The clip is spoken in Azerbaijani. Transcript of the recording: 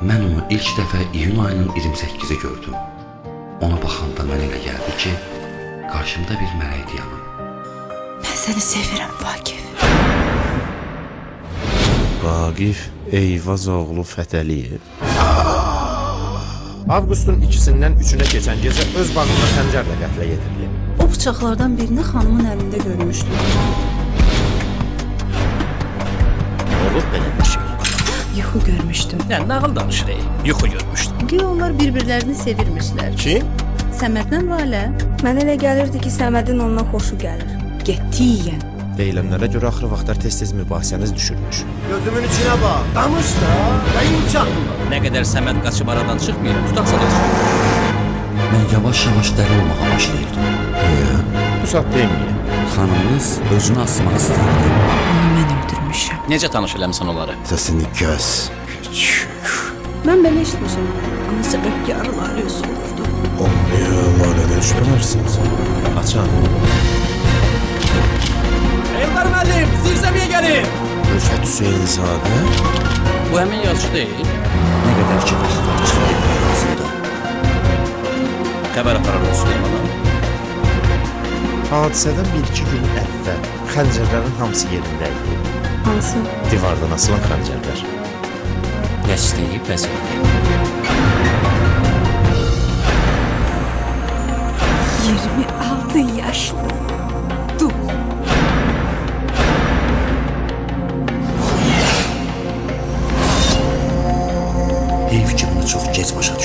Mən onu ilk dəfə iyun ayının 28-i gördüm. Ona baxanda mənə elə gəldi ki, qarşımda bir mələk dayanıb. Mən səni sevirəm, Vaqif. Vaqif Eyvazoğlu Fətəliyev. Avqustun 2-sindən 3-ünə keçən gecə öz bağında xəncərlə qətlə yetirilib. O bıçaqlardan birini xanımın əlində görmüşdüm. Olub belə bir şey. Yuxu görmüşdüm. Nə nağıl danışır, ey? Yuxu görmüşdüm. Güya onlar bir-birlərini sevirmişlər. Kim? Səmədlə Lalə. Mənə elə gəlirdi ki, Səmədin ondan xoşu gəlir. Qətiyyən. Deyilənlərə görə axır vaxtlar tez-tez mübahisəniz düşürmüş. Gözümün içinə bax. Danış da, nəyin çatmır? Nə qədər Səməd qaçıb aradan çıxmayıb, tutaq sana çıxır. Mən yavaş-yavaş dəli olmağa başlayırdım. Bu saat deməyə. Xanımınız özünü asmaq istəyirdi. Onu mən öldürmüşəm. Necə tanış eləmisən onları? Səsini kəs. Küçük. Mən belə eşitmişəm. Amma səbəbkarı Lalə özü olurdu. Olmaya Lalədən şübhələrsiniz. Açan. Elvar müəllim, zirzəmiyə gəlin. Rüfət Hüseynzadə. Bu həmin yazıcı deyil. Nə qədər ki vaxt var, çıxıb getmək lazımdır. Xəbər aparar o Süleymana. Hadisədən bir-iki gün əvvəl xəncərlərin hamısı yerində idi. Hansı? Divardan asılan xəncərlər. Bəs deyib, bəs idi. 26 yaşlı. Dul. Heyf ki, bunu çox gec başa